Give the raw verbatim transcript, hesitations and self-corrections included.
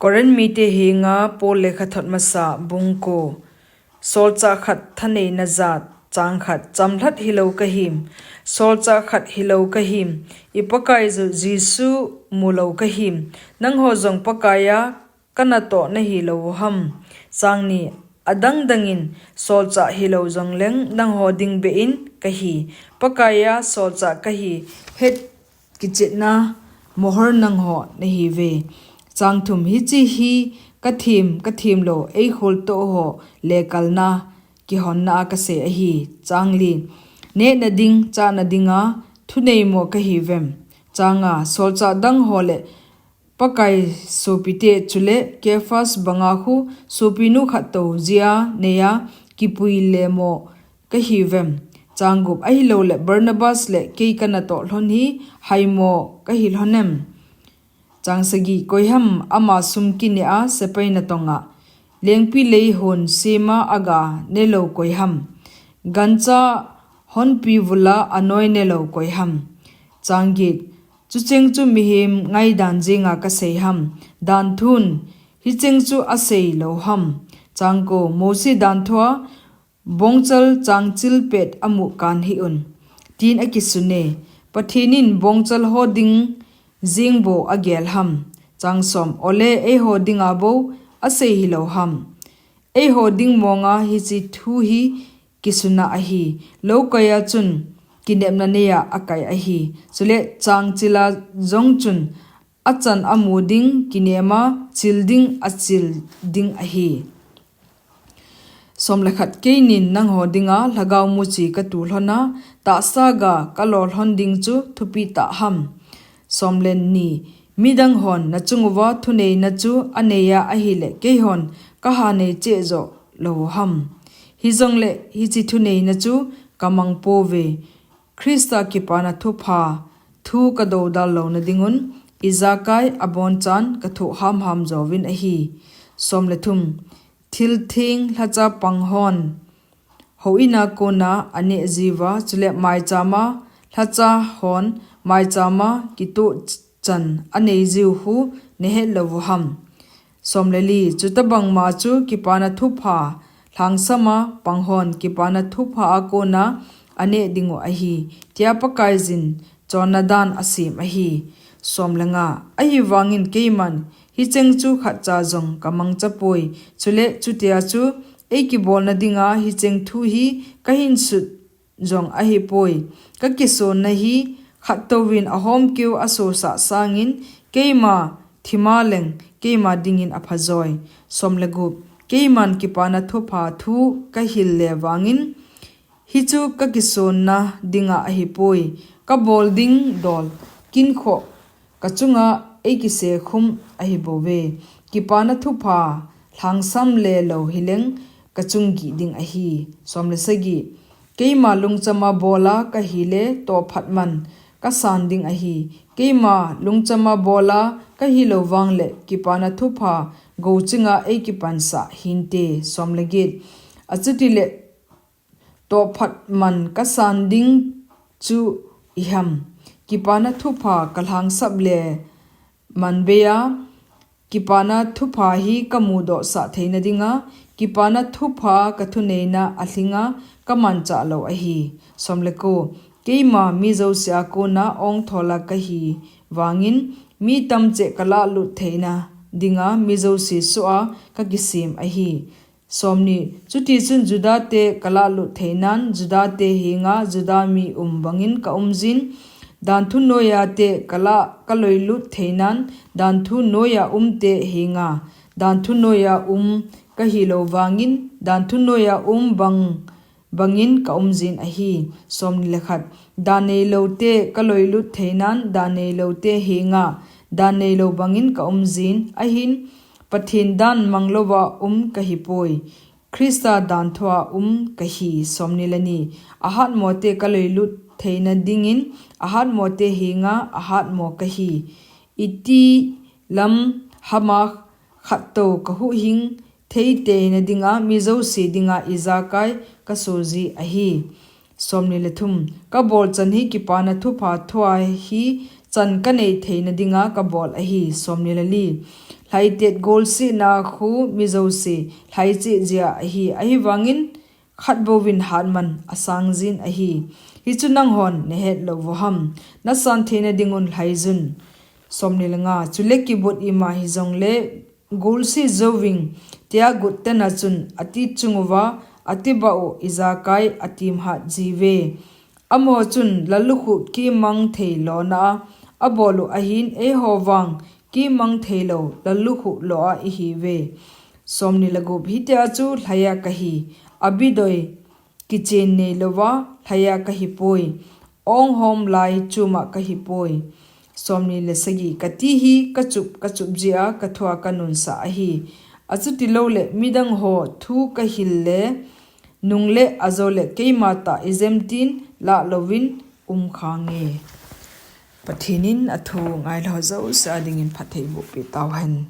Korinth mite henga Paul lekhathot masa bung ko. Solchah khat thaneina jat, chang khat, chamlhat hilou kahim. Solchah khat hilou kahim. I Pakai Jesu mulou kahim. Nangho jong Pakaiya kanatoh nahilou ham. Chang ni, adang dangin solchah hilou jongleng nangho ding behin kahi. Pakaiya solchah kahi het kichetna mohor nangho nahiuve. Chang thum, hiche hi kathem, kathem lou, eikhol toh ho lekalna kihonna a kasei ahi. Chang li, nehna ding, chana dinga thuneimo kahiuvem. Chang nga, solchah dang ho le Pakai sopite chule Kephas banga khu sopinu khat tou jia neiya kipui lemo kahiuvem. Chang gup, ahilouleh Barnabas le kei kanatoh lhon hi haimo kahi lhonem. Chang sagi, koiham ama sum kineh a sepai natonga lengpi lei hon sema aga nelou koiham. Gancha honpi vula anoi nelou koiham. Chang get, chucheng chu mihem ngaidan jenga kasei ham. Dan thun, hicheng chu asei lou ham. Chang ko, Mosi dan thua bongchal changchil pet amu kan hih un, tin akisune. Pathen in bongchal ho ding jeng bou agel ham. Chang som, ole eiho dinga bou asei hilou ham. Eiho ding monga hiche thu hi kisuna ahi. Lou kaiya chun kinepna neiya akai ahi. Chule changchila jong chun achan amu ding kinema chil ding achil ding ahi. Som le khat, keinin nangho dinga lhagao muchi katu lhona, tahsa ga kalo lhon ding chu thupi tah ham. Som le ni, midang hon nachung uva thuneina chu aneiya ahile keihon kaha nei cheh jo lou ham. Hijongle hiche thuneina chu kamang pouve. Christa kipana thupha thu kadoudal louna dingun, ijakai abonchan kathoh hamham jouvin ahi. Som le thum, thil theng lhacha pang hon houin a kona aneh jiuva, chule maichama lhacha hon maichama kitoh chan anei jiu khu nahet lou u ham. Som le li, chutabang ma chu kipana thupha lhangsama pang hon kipana thupha a kona aneh dingu ahi, tia Pakaiyin chonna dan asem ahi. Som le nga, ahivangin keiman hicheng chu khatcha jong kamangcha poi. Chule chutia chu eikibolna dinga hicheng thu hi kahin sut jong ahipoi. Kakisonna hi khattouvin ahomkeu asosah sangin keima thima leng keima dingin aphajoi. Som le gup, keiman kipana thupha thu kahil le vangin hichu kakisonna dinga ahipoi. Kabol ding dol kinkhoh kachunga eikise khum ahibouve. Kipana thupha lhangsam le lou hileng kachung gih ding ahi. Som le sagi, keima lungchama bola kahile tohphat man kasan ding ahi. Keima lungchama bola kahilou vangle kipana thupha gouchinga eikipansah hinte. Som le get, achutile tohphat man kasan ding chu iham. Kipana thupha kalhangsap le manbeiya kipana thupha hi kamudohsah theina dinga, kipana thupha kathuneina alhinga kamanchah lou ahi. Som le ko, keima mi jousea kona ongthola kahi vangin mi tamcheh kalahlut theina dinga mi jouse soh a kakisem ahi. Som ni, chutichun Judate kalahlut theinan Judate henga Juda mi um bangin kaumjin, danthu noiya te kalah kaloilut theinan danthu noiya umte henga danthu noiya um kahilou vangin danthu noiya um bang bangin kaumjin ahi. Som ni le khat, dan neiloute kaloilut theinan dan neiloute henga dan neilou bangin kaumjin, ahin Pathen dan manglouva um kahipoi. Christa dan thua um kahi. Som ni le ni, ahatmote kaloilut theina dingin ahatmote henga ahatmo kahi. Iti lam hama khattou kahuhhing theiteina dinga mi jouse dinga ijakai kasoji ahi. Som ni le thum, kabolchan hi kipana thupha thua hi chan kanei theina dinga kabol ahi. Somni le li. Lhaitet golsehna khu mi jouse lhaicheh jia ahi, ahivangin khat bouvin hatman asangjin ahi. Hichu nanghon nahet lou uham? Nasan theina dingun lhaijun. Somni le nga. Chule kibut ima hijongle golseh jouving, tia guttena chun ati chung uva, ati bah u ijakai atim hat jiuve. Amaho chun lallukhuh kimang thei lona a abol u ahin, eiho vang kimang thei lou lallukhuh lo a ihiuve. Somni le gup. Hitia chu lhaiya kahi, abidoi kichen nei louva lhaiya kahipoi, onghom lai chuma kahipoi. Somni le sagi. Kati hi kachup kachup jia kathua kanunsah ahi. Achuti loule midang ho thu kahil le nungle ajole keima tah ijemtin lah louvin umkhange. Pathen in athu ngailou jouse a dingin phatthei boh peh tauhen.